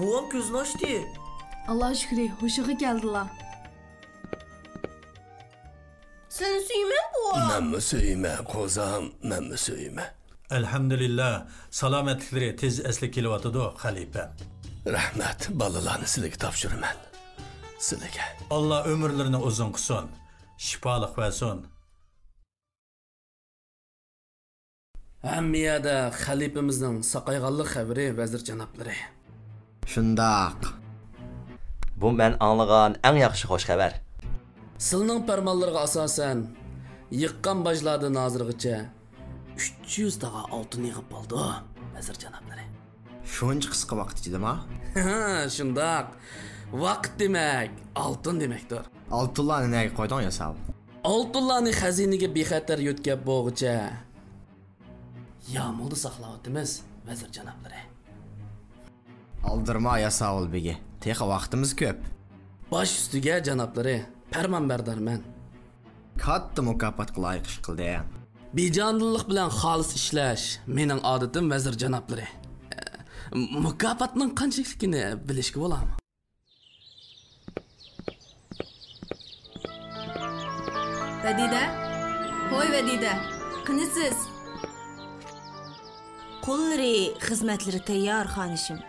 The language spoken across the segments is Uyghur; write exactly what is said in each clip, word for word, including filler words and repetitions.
بوۋام كۆزىنى ئاچتى. ئاللا شۈكرى، ھوشىغا كەلدىلا. سېنى سۆيىمەن، بوۋا. مەنمۇ سۆيىمەن، قوزام، مەنمۇ سۆيىمەن. ئەلھەمدۇلىللا، سالامەتلىكلىرى تېز ئەسلىگە كېلىۋاتىدۇ، خەلىپەم. رەھمەت، بالىلارنى سىلىگە تاپشۇرىمەن. سىلىگە. ئاللا ئۆمۈرلىرىنى ئۇزۇن قىلسۇن، شىپالىق بەرسۇن. ھەممە يەردە خەلىپىمىزنىڭ ساقايغانلىق خەۋىرى، ۋەزىر جانابلىرى. شۇنداق. بۇ مەن ئاڭلىغان ئەڭ ياخشى خوش خەۋەر. سىلىنىڭ پەرمانلىرىغا ئاساسەن، يىغقان باجلاردىن ھازىرغىچە ئۈچ يۈز تاغا ئالتۇن يىغىپ بولدۇم، ۋەزىر جانابلىرى. شۇنچە قىسقا ۋاقىت ئىچىدىما؟ شۇنداق. ۋاقىت دېمەك، ئالتۇن دېمەكتۇر. ئالتۇنلارنى نەگە قويدۇڭ، ياساۋۇل؟ ئالتۇنلارنى خەزىنىگە بىخەتەر يۆتكەپ بولغۇچە يامۇلدا ساقلاۋاتىمىز، ۋەزىر جانابلىرى. ئالدىرىما، ياساۋۇل بېگى، تېخى ۋاقتىمىز كۆپ. باش ئۈستىگە، جانابلىرى، پەرمانبەردارمەن. كاتتا مۇكاپاتقا لايىق ئىش قىلدىڭ. بىجانىدىللىق بىلەن خالىس ئىشلەش مېنىڭ ئادىتىم، ۋەزىر جانابلىرى. مۇكاپاتنىڭ قانچىلىكىنى بىلىشكە بولامۇ؟ ۋەدىدە؟ ھوي، ۋەدىدە! قېنى سىز؟ قۇللىرى، خىزمەتلىرى تەييار، خانىشىم.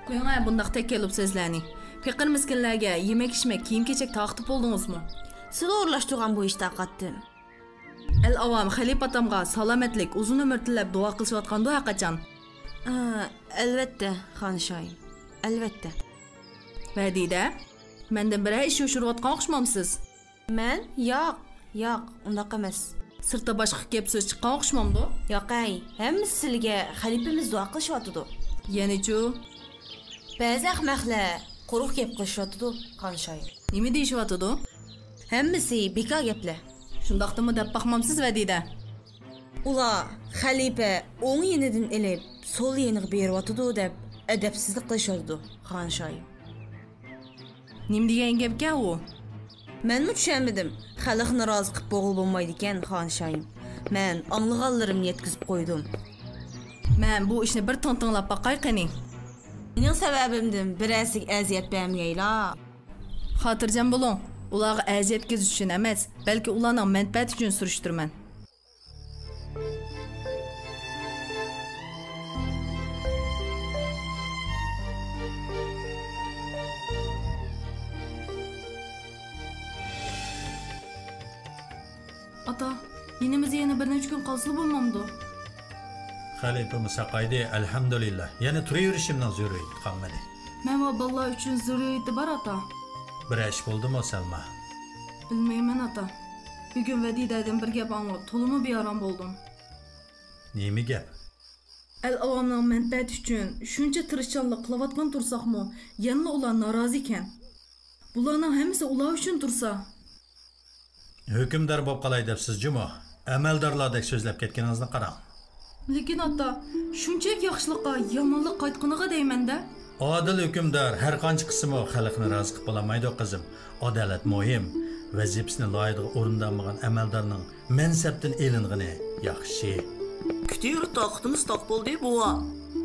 قويۇڭە بۇنداق تەكەللۇپ سۆزلەرنى. پېقىر-مىسكىنلەرگە يېمەك-ئىچمەك، كىيىم-كېچەك تارقىتىپ بولدىڭىزمۇ؟ سىلى ئورۇنلاشتۇرغان بۇ ئىش تارقاتتىم. ئەل-ئاۋام، خەلىپە ئاتامغا سالامەتلىك، ئۇزۇن ئۆمۈر تىلەپ دۇئا قىلىشىۋاتقاندۇ ھەرقاچان؟ ئا، ئەلۋەتتە، خانىشايىم، ئەلۋەتتە. ۋەدىدە، مەندىن بىرەر ئىش يوشۇرۇۋاتقان ئوخشىمامسىز؟ مەن؟ ياق، ياق، ئۇنداق ئەمەس. سىرتتا باشقا گەپ سۆز چىققان ئوخشىمامدۇ؟ ياقەي، ھەممىسى سىلىگە خەلىپىمىز دۇئا قىلىشىۋاتىدۇ. يەنىچۇ؟ بەزى ئەخمەقلەر قۇرۇق گەپ قىلىشىۋاتىدۇ، خانىشايىم. نېمە دېيىشىۋاتىدۇ؟ ھەممىسى بىكار گەپلەر. شۇنداقتىمۇ دەپ باقمامسىز، ۋەدىدە؟ ئۇلار خەلىپە ئوڭ يېنىدىن ئېلىپ، سول يېنىغا بېرىۋاتىدۇ دەپ ئەدەپسىزلىك قىلىشىۋاتىدۇ، خانىشايىم. نېمە دېگەن گەپكەن ئۇ؟ مەنمۇ چۈشەنمىدىم. خەلقنى رازى قىلىپ بولغىلى بولمايدىكەن، خانىشايىم. مەن ئاڭلىغانلىرىمنى يەتكۈزۈپ قويدۇم. مەن بۇ ئىشنى بىر تىڭ تىڭلاپ باقاي قېنى. مېنىڭ سەۋەبىمدىن بىرەرسىگە ئەزىيەت بەرمىگەيلا. خاتىرجەم بولۇڭ، ئۇلارغا ئەزىيەت يەتكۈزۈش ئۈچۈن ئەمەس، بەلكى ئۇلارنىڭ مەنپەئەتى ئۈچۈن سۈرۈشتۈرىمەن. ئاتا، يېنىمىزدا يەنە بىر نەچچە كۈن قالسىلا بولمامدۇ؟ خەلىپىمۇ ساقايدى، ئەلھەمدۇلىللا. يەنە تۇرۇۋېرىشىمنىڭ زۆرۈرىيىتى قالمىدى. مەن ۋە بالىلار ئۈچۈن زۆرۈرىيىتى بار، ئاتا. بىرەر ئىش بولدىمۇ، سەلما؟ بىلمەيمەن، ئاتا. بۈگۈن ۋەدىدەدىن بىر گەپ ئاڭلاپ، تولىمۇ بىئارام بولدۇم. نېمە گەپ؟ ئەل-ئاۋامنىڭ مەنپەئەتى ئۈچۈن شۇنچە تىرىشچانلىق قىلىۋاتقان تۇرساقمۇ، يەنىلا ئۇلار نارازى ئىكەن. بۇلارنىڭ ھەممىسى ئۇلار ئۈچۈن تۇرسا. ھۆكۈمدار بولۇپ قالاي دەپسىز جۇمۇ؟ ئەمەلدارلاردەك سۆزلەپ كەتكىنىڭىزنى قاراڭ. لېكىن ئاتا، شۇنچىلىك ياخشىلىققا يامانلىق قايتقىنىغا دەيمەن-دە. ئادىل ھۆكۈمدار ھەر قانچە قىلسىمۇ خەلقنى رازى قىلىپ بولالمايدۇ، قىزىم. ئادالەت مۇھىم. ۋەزىپىسىنى لايىقىدا ئورۇندالمىغان ئەمەلدارنىڭ مەنسەپتىن ئېلىنغىنى ياخشى. كۈتۈۋېرىپ تاقىتىمىز تاق بولدى، بوۋا.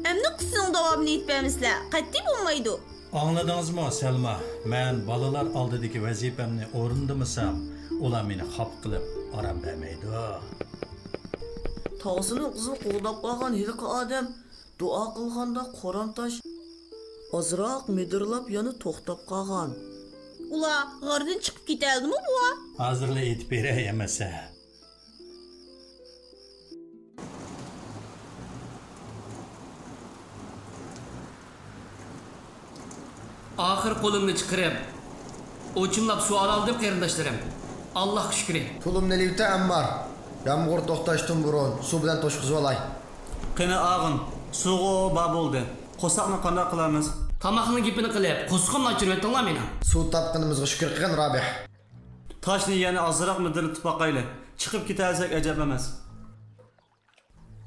ئەمدى قىسسىنىڭ داۋامىنى ئېيتىپ بەرمىسىلە، قەتئىي بولمايدۇ. ئاڭلىدىڭىزمۇ، سەلما؟ مەن بالىلار ئالدىدىكى ۋەزىپەمنى ئورۇندىمىسام، ئۇلار مېنى خاپا قىلىپ ئارام بەرمەيدۇ. تاغىسىنىڭ قىزىنى قوغداپ قالغان ھېلىقى ئادەم دۇئا قىلغاندا قورام تاش ئازراق مىدىرلاپ يەنە توختاپ قالغان. ئۇلار غاردىن چىقىپ كېتەلدىمۇ، بوۋا؟ ھازىرلا ئېيتىپ بېرەي ئەمەسە. ئاخىر قولۇمنى چىقىرىپ، ئوچۇملاپ سوئال ئالدىم، قېرىنداشلىرىم. ئاللاھقا شۈكرى. پۇلۇمنى ئېلىۋېتە، ئەممار. يامغۇر توختاشتىن بۇرۇن سۇ بىلەن توشقۇزۇۋالاي. قېنى، ئاغىن، سۇغۇ بار بولدى. قورساقنى قانداق قىلىمىز؟ تاماقنىڭ گېپىنى قىلىپ، قورسىقىمنى ئاچۇرۇۋەتتىڭلار مېنىڭ. سۇ تاپقىنىمىزغا شۈكۈر قىلغىن، رابىھ. تاشنى يەنە ئازراق مىدىرلىتىپ باقايلى. چىقىپ كېتەلىسەك ئەجەب ئەمەس.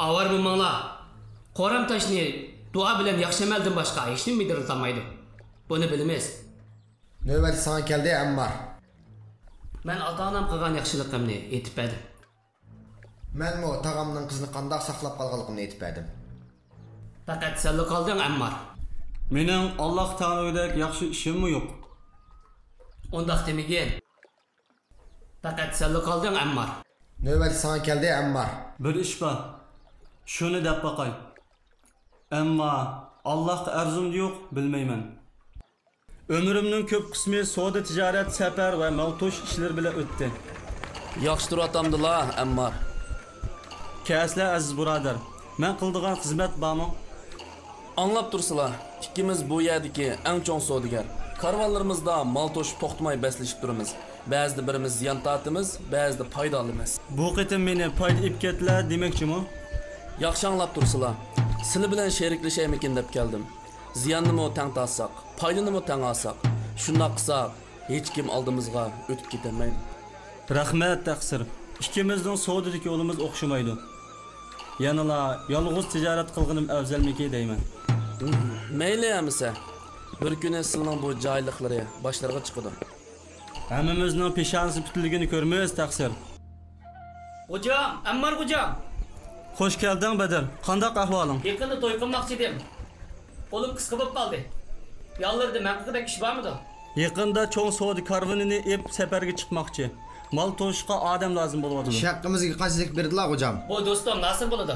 ئاۋارە بولماڭلار. قورام تاشنى دۇئا بىلەن ياخشى ئەمەلدىن باشقا ھېچنېمە مىدىرلىتالمايدۇ. بۇنى بىلىمىز. نۆۋەت ساڭا كەلدى، ئەممار. مەن ئاتا-ئانام قىلغان ياخشىلىقىمنى ئېيتىپ بەردىم. مەنمۇ تاغامنىڭ قىزىنى قانداق ساقلاپ قالغانلىقىمنى ئېيتىپ بەردىم. پەقەت سەنلا قالدىڭ، ئەممار. مېنىڭ ئاللاھ تەئالاغىدەك ياخشى ئىشىممۇ يوق. ئۇنداق دېمىگىن. پەقەت سەنلا قالدىڭ، ئەممار. نۆۋەت ساڭا كەلدى، ئەممار. بىر ئىش بار. شۇنى دەپ باقاي. ئەمما ئاللاھقا ئەرزىمدۇ يوق، بىلمەيمەن. ئۆمرۈمنىڭ كۆپ قىسمى سودا تىجارەت، سەپەر ۋە مال توشۇش ئىشلىرى بىلەن ئۆتتى. ياخشى تۇرۇۋاتامدىلا، ئەممار؟ كەلسىلە، ئەزىز بۇرادەر، مەن قىلىدىغان خىزمەت بارمۇ؟ ئاڭلاپ تۇرسىلا، ئىككىمىز بۇ يەردىكى ئەڭ چوڭ سودىگەر. كارۋانلىرىمىزدا مال توشۇپ توختىماي بەسلىشىپ تۇرىمىز. بەزىدە بىرىمىز زىيان تارتىمىز، بەزىدە پايدا ئالىمىز. بۇ قېتىم مېنى پايدا ئېلىپ كەتتىلەر دېمەكچىمۇ؟ ياخشى ئاڭلاپ تۇرسىلا، سىلى بىلەن شېرىكلىشەيمىكىن دەپ كەلدىم. زىياننىمۇ تەڭ تارتساق، پايدىنىمۇ تەڭ ئالساق، شۇنداق قىلساق، ھېچكىم ئالدىمىزغا ئۆتۈپ كېتەلمەيدۇ. رەھمەت، تەقسىر. ئىككىمىزنىڭ سودىدىكى يولىمىز ئوخشىمايدۇ. يەنىلا يالغۇز تىجارەت قىلغىنىم ئەۋزەلمىكى دەيمەن. مەيلى ئەمىسە، بىر كۈنى سىلىنىڭ بۇ جاھىللىقلىرى باشلىرىغا چىقىدۇ. ھەممىمىزنىڭ پېشانىسى پۈتۈلگىنى كۆرىمىز، تەقسىر. غوجام، ئەممار غوجام! خوش كەلدىڭ، بەدىر. قانداق ئەھۋالىڭ؟ يېقىندا توي قىلماقچى ئىدىم. قولۇم قىسقا بولۇپ قالدى. يانلىرىدا مەن قىلغۇدەك ئىش بارمىدۇ؟ يېقىندا چوڭ سودا كارۋىنىنى ئېلىپ سەپەرگە چىقماقچى. مال توشۇشقا ئادەم لازىم بولۇۋاتىدۇ. ئىش ھەققىمىزگە قانچىلىك بېرىدىلا، غوجام؟ بۇ دوستۇم ناسىر بولىدۇ.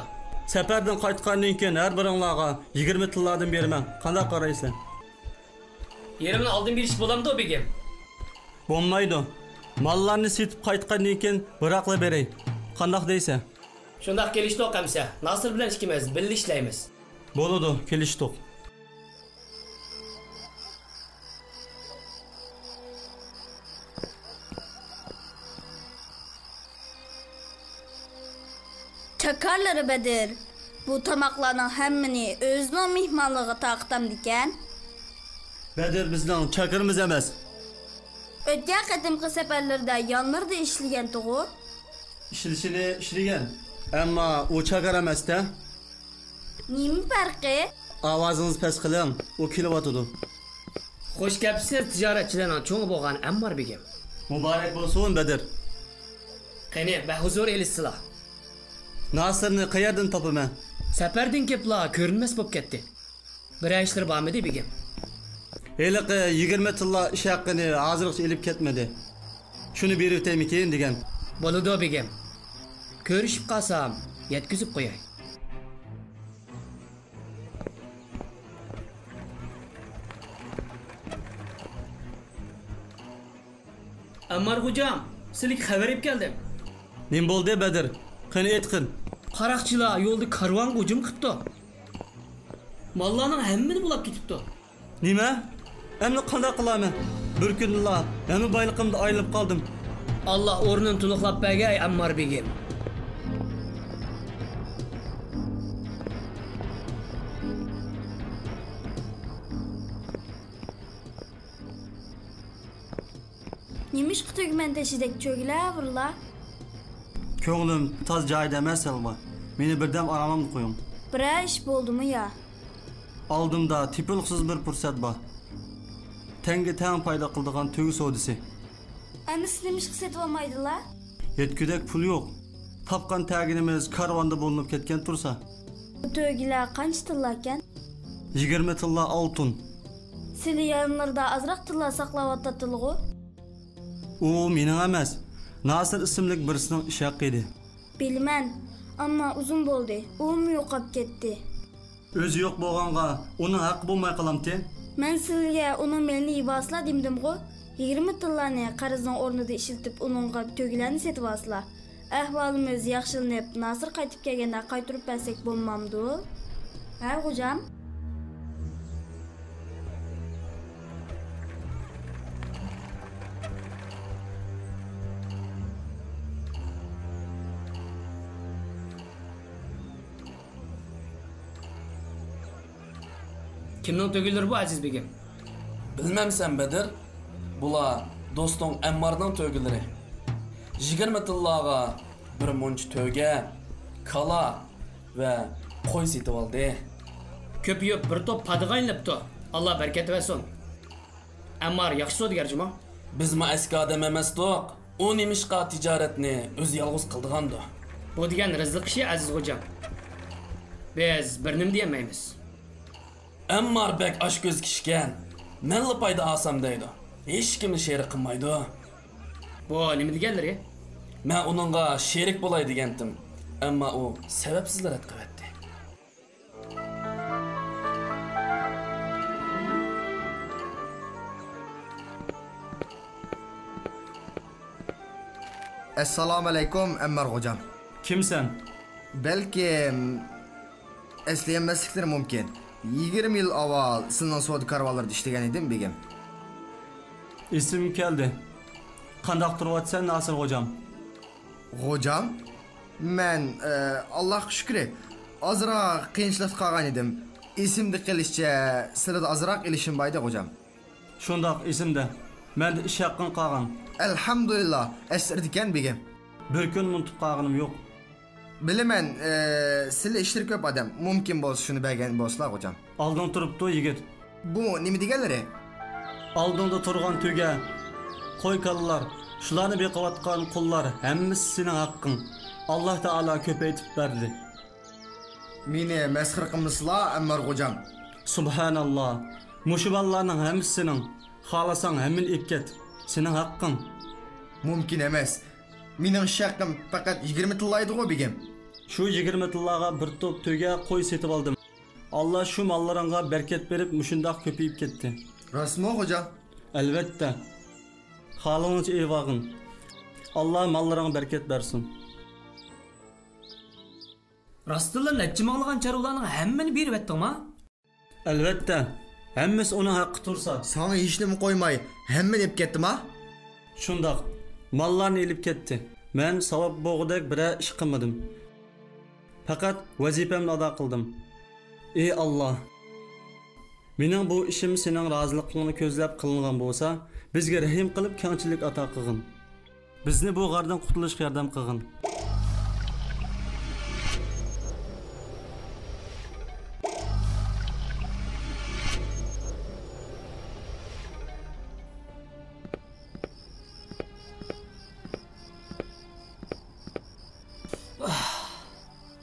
سەپەردىن قايتقاندىن كېيىن ھەر بىرىڭلارغا يىگىرمە تىللادىن بېرىمەن. قانداق قارايسەن؟ يېرىمىنى ئالدىن بېرىش بولامدۇ، بېگىم؟ بولمايدۇ. ماللارنى سېتىپ قايتقاندىن كېيىن بىراقلا بېرەي. قانداق دەيسەن؟ شۇنداق كېلىشتۇق ئەمىسە. ناسىر بىلەن ئىككىمىز بىللە ئىشلەيمىز. بولىدۇ، كېلىشتۇق. چاكارلىرى بەدىر، بۇ تاماقلارنىڭ ھەممىنى ئۆزىنىڭ مېھمانلىقىغا تارقىتامدىكەن؟ بەدىر بىزنىڭ چاكىرىمىز ئەمەس. ئۆتكەن قېتىمقى سەپەرلىرىدە يانلىرىدا ئىشلىگەنتىغۇ؟ ئىشلىشىنى ئىشلىگەن، ئەمما ئۇ چاكار ئەمەس-دە. نېمە پەرقى؟ ئاۋازىڭىزنى پەس قىلىڭ، ئۇ كېلىۋاتىدۇ. خوش كەپسىز، تىجارەتچىلەرنىڭ چوڭى بولغان ئەممار بېگىم. مۇبارەك بولسۇن، بەدىر. قېنى، بەھۇزۇر ئېلىشسىلا. ناسىرنى قەيەردىن تاپىمەن؟ سەپەردىن كېپلا كۆرۈنمەس بولۇپ كەتتى. بىرەر ئىشلىرى بارمىدى، بېگىم؟ ھېلىقى يىگىرمە تىللا ئىش ھەققىنى ھازىرغىچە ئېلىپ كەتمىدى. شۇنى بېرىۋېتەيمىكىن دېگەن. بولىدۇ، بېگىم. كۆرۈشۈپ قالسام، يەتكۈزۈپ قوياي. ئەممار غوجام، سىلىگە خەۋەر ئېلىپ كەلدىم. نېمە بولدى، بەدىر؟ قېنى، ئېيتقىن. قاراقچىلار يولدا كارۋانغا ھۇجۇم قىپتۇ. ماللارنىڭ ھەممىنى بۇلاپ كېتىپتۇ. نېمە؟ ئەمدى قانداق قىلارمەن؟ بىر كۈندىلا ھەممە بايلىقىمدىن ئايرىلىپ قالدىم. ئاللا ئورنىنى تولۇقلاپ بەرگەي، ئەممار بېگىم. نېمىشقا تۈگمەن تېشىدەك چۆگىلەۋۇرلا؟ كۆڭلۈم تازا جايىدا ئەمەس، ھەلۋا. مېنى بىردەم ئارامىمدا قويۇڭ. بىرەر ئىش بولدىمۇ يا؟ ئالدىمدا تېپىلغۇسىز بىر پۇرسەت بار. تەڭگە تەڭ پايدا قىلىدىغان تۆگە سودىسى. ئەمىسە نېمىشقا سېتىۋالمايدىلا؟ يەتكۈدەك پۇل يوق. تاپقان تەگىنىمىز كارۋاندا بولۇنۇپ كەتكەن تۇرسا. بۇ تۆگىلەر قانچە تىللاكەن؟ يىگىرمە تىللا ئالتۇن. سىلى يانلىرىدا ئازراق تىللا ساقلاۋاتاتتىلىغۇ؟ ئۇ مېنىڭ ئەمەس، ناسىر ئىسىملىك بىرسىنىڭ ئىش ھەققى ئىدى. بىلىمەن، ئەمما ئۇزۇن بولدى، ئۇمۇ يوقاپ كەتتى. ئۆزى يوق بولغانغا ئۇنىڭ ھەققى بولماي قالامتى؟ مەن سىلىگە ئۇنىڭ مېلىنى يېۋالسىلا دېمىدىمغۇ؟ يىگىرمە تىللانى قەرزنىڭ ئورنىدا ئىشلىتىپ ئۇنىڭغا تۆگىلەرنى سېتىۋالسىلا. ئەھۋالىمىز ياخشىلىنىپ، ناسىر قايتىپ كەلگەندە قايتۇرۇپ بەرسەك بولمامدۇ؟ ھە، غوجام؟ كىمنىڭ تۆگىلىرى بۇ، ئەزىز بېگىم؟ بىلمەمسەن، بەدىر؟ بۇلار دوستۇڭ ئەممارنىڭ تۆگىلىرى. يىگىرمە تىللاغا بىر مۇنچە تۆگە، كالا ۋە قوي سېتىۋالدى. كۆپىيىپ بىر توپ پادىغا ئايلىنىپتۇ. ئاللا بەرىكەت بەرسۇن. ئەممار ياخشى سودىگەر جۇمۇ؟ بىزمۇ ئەسكى ئادەم ئەمەستۇق. ئۇ نېمىشقا تىجارەتنى ئۆزى يالغۇز قىلىدىغاندۇ؟ بۇ دېگەن رىزىق ئىشى، ئەزىز غوجام. بىز بىر نېمە دېيەلمەيمىز. ئەممار بەك ئاچكۆز كىشىكەن. مەنلا پايدا ئالسام دەيدۇ. ھېچكىمنى شېرىك قىلمايدۇ. بۇ نېمە دېگەنلىرى؟ مەن ئۇنىڭغا شېرىك بولاي دېگەنتىم. ئەمما ئۇ سەۋەبسىزلا رەت قىلىۋەتتى. ئەسسالامۇئەلەيكۇم، ئەممار خوجام. كىمسەن؟ بەلكىم، ئەسلىيەلمەسلىكلىرى مۇمكىن. يىگىرمە يىل ئاۋۋال سىزنىڭ سودا كارۋانلىرىدا ئىشلىگەن ئىدىم، بېگىم. ئېسىمگە كەلدى. قانداق تۇرۇۋاتىسەن، ناسىر خوجام؟ خوجام؟ مەن، ئە، ئاللاھقا شۈكرى، ئازراق قىيىنچىلىقتا قالغان ئىدىم. ئېسىمدە قېلىشىچە، سىلىدە ئازراق ئېلىشىم بار ئىدى، خوجام. شۇنداق، ئېسىمدە. مەندە ئىش ھەققىڭ قالغان. ئەلھەمدۇلىللا، ئەسلىدىكەن، بېگىم. بىر كۈن ئۇنتۇپ قالغىنىم يوق. بىلىمەن، ئى، سىلە ئىشلىرى كۆپ ئادەم. مۇمكىن بولسا شۇنى بەرگەن بولسىلا، خوجام. ئالدىڭ تۇرۇپتۇ، يىگىت. بۇ نېمە دېگەنلىرى؟ ئالدىڭدا تۇرغان تۆگە، قوي-كالىلار، شۇلارنى بېقىۋاتقان قۇللار، ھەممىسى سېنىڭ ھەققىڭ. ئاللا تائالا كۆپەيتىپ بەردى. مېنى مەسخىرە قىلمىسىلا، ئەممار خوجام. سۇبھاناللا. مۇشۇ ماللارنىڭ ھەممىسى سېنىڭ. خالىساڭ ھەممىنى ئېلىپ كەت. سېنىڭ ھەققىڭ. مۇمكىن ئەمەس. مېنىڭ ئىش ھەققىم پەقەت يىگىرمە تىللا ئىدىغۇ، بېگىم. شۇ يىگىرمە تىللاغا بىر توپ تۆگە، قوي سېتىۋالدىم. ئاللا شۇ ماللىرىڭغا بەرىكەت بېرىپ، مۇشۇنداق كۆپىيىپ كەتتى. راستمۇ، خوجا؟ ئەلۋەتتە. خالىغىنىچە ئېلىۋالغىن. ئاللا ماللىرىڭغا بەرىكەت بەرسۇن. راستتىنلا نەچچە مىڭلىغان چارۋىلارنىڭ ھەممىنى بېرىۋەتتىڭما؟ ئەلۋەتتە، ھەممىسى ئۇنىڭ ھەققى تۇرسا. ساڭا ھېچنېمە قويماي، ھەممىنى ئېلىپ كەتتىما؟ شۇنداق، ماللارنى ئېلىپ كەتتى. مەن ساۋاب بولغۇدەك بىرەر ئىش قىلمىدىم. پەقەت ۋەزىپەمنى ئادا قىلدىم. ئى ئاللا، مېنىڭ بۇ ئىشىم سېنىڭ رازىلىقىڭنى كۆزلەپ قىلىنغان بولسا، بىزگە رەھىم قىلىپ كەڭچىلىك ئاتا قىلغىن. بىزنى بۇ غاردىن قۇتۇلۇشقا ياردەم قىلغىن.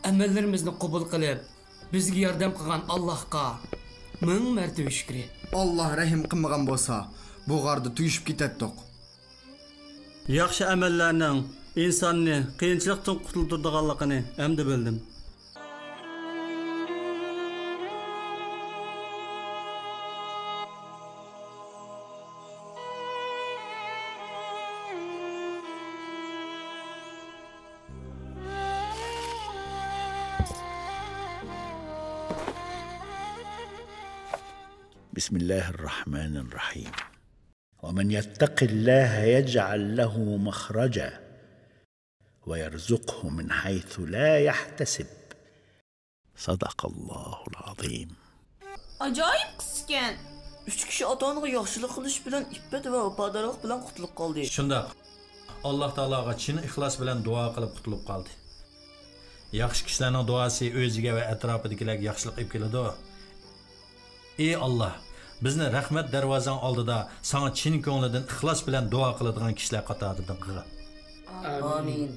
ئەمەللىرىمىزنى قوبۇل قىلىپ، بىزگە ياردەم قىلغان ئاللاھقا مىڭ مەرتىۋە شۈكرى. ئاللا رەھىم قىلمىغان بولسا، بۇ غاردا تۈگىشىپ كېتەتتۇق. ياخشى ئەمەللەرنىڭ ئىنساننى قىيىنچىلىقتىن قۇتۇلدۇرىدىغانلىقىنى ئەمدى بىلدىم. بسم الله الرحمن الرحيم. ومن يتق الله يجعل له مخرجا ويرزقه من حيث لا يحتسب. صدق الله العظيم. ئاجايىپ قىسسىكەن. ئۈچ كىشى ئاتا-ئانىغا ياخشىلىق قىلىش بىلەن ئىپپەت ۋە ۋاپادارلىق بىلەن قۇتۇلۇپ قالدى. شۇنداق. ئاللا تائالاغا چىن ئىخلاس بىلەن دۇئا قىلىپ قۇتۇلۇپ قالدى. ياخشى كىشىلەرنىڭ دۇئاسى ئۆزىگە ۋە ئەتراپىدىكىلەرگە ياخشىلىق ئېلىپ كېلىدۇ. ئى ئاللا، بىزنى رەھمەت دەرۋازاڭ ئالدىدا ساڭا چىن كۆڭلىدىن ئىخلاس بىلەن دۇئا قىلىدىغان كىشىلەر قاتارىدىن قىلغىن. ئامىن.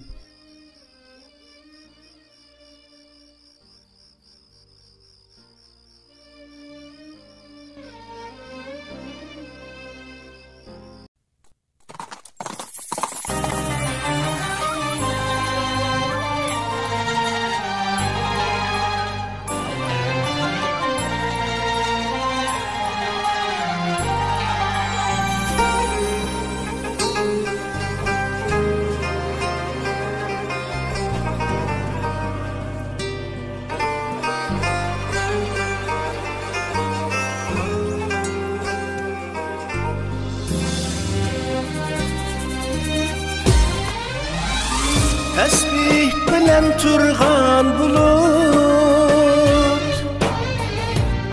تەسبىھ بىلەن تۇرغان بۇلۇت،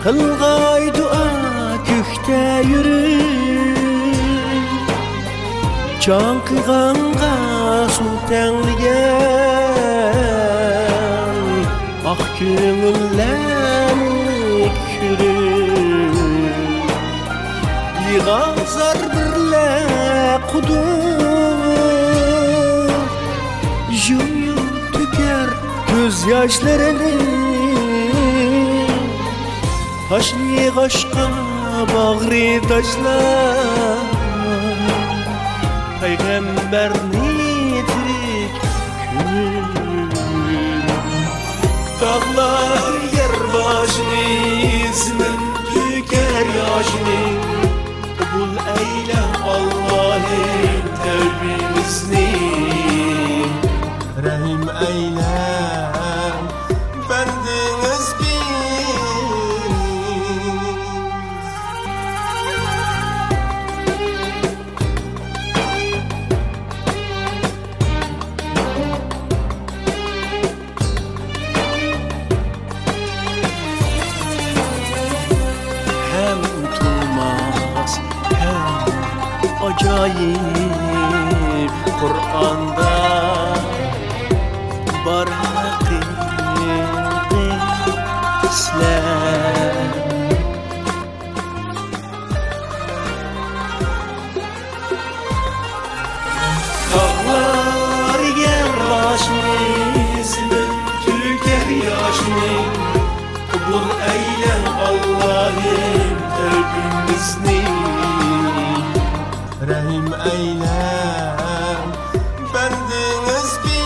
قىلغاي دۇئا كۆكتە يۈرۈپ. چاڭقىغانغا سۇ تەڭلىگەن ئاق كۆڭۈللەرنى كۆرۈپ، يىغا زار بىرلە قۇدۇق، يۇم-يۇم تۆكەر كۆز ياشلىرىنى. تاشنى يىغاشقا باغرى تاشلاپ، پەيغەمبەرنى تىرىك كۆڭۈل. تاغلار يەر باشنى، زېمىن تۆكەر ياشنى، قوبۇل ئەيلە ئاللاھىم تەۋبىمىزنى. رەھىم ئەيلە بەندىڭىزگە. ھەم ئۇنتۇلماس، ھەم ئاجايىپ قۇرئاندا بار ھەقىقەتلەر. تاغلار يەر باشنى، زېمىن تۆكەر ياشنى، قوبۇل ئەيلە ئاللاھىم تەۋبىمىزنى. رەھىم ئەيلە بەندىڭىزگە.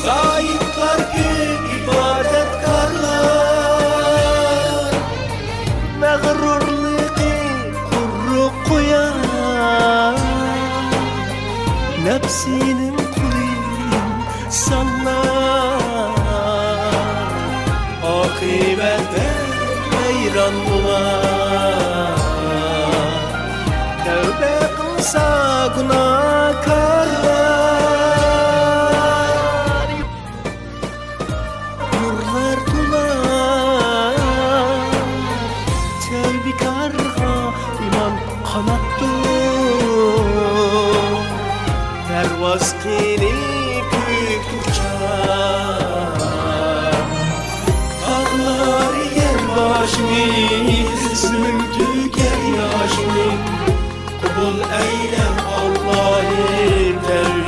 زاھىدلار كۆپ، ئىبادەتكارلار، مەغرۇرلۇقى قۇرۇق قۇيا، نەپسىنىڭ قۇلى سانلار، ئاقىۋەتتە ھەيران بولار. تەۋبە قىلسا گۇناھكارلار، نۇرلار تولار تەۋبىكارغا ئىمان قاناتتۇر. پەرۋاز قىلىپ كۆككە ئۇچار. تاغلار يەر باشنى، زېمىن تۆكەر ياشنى، قوبۇل ئەيلە ئاللاھىم تەۋبىمىزنى.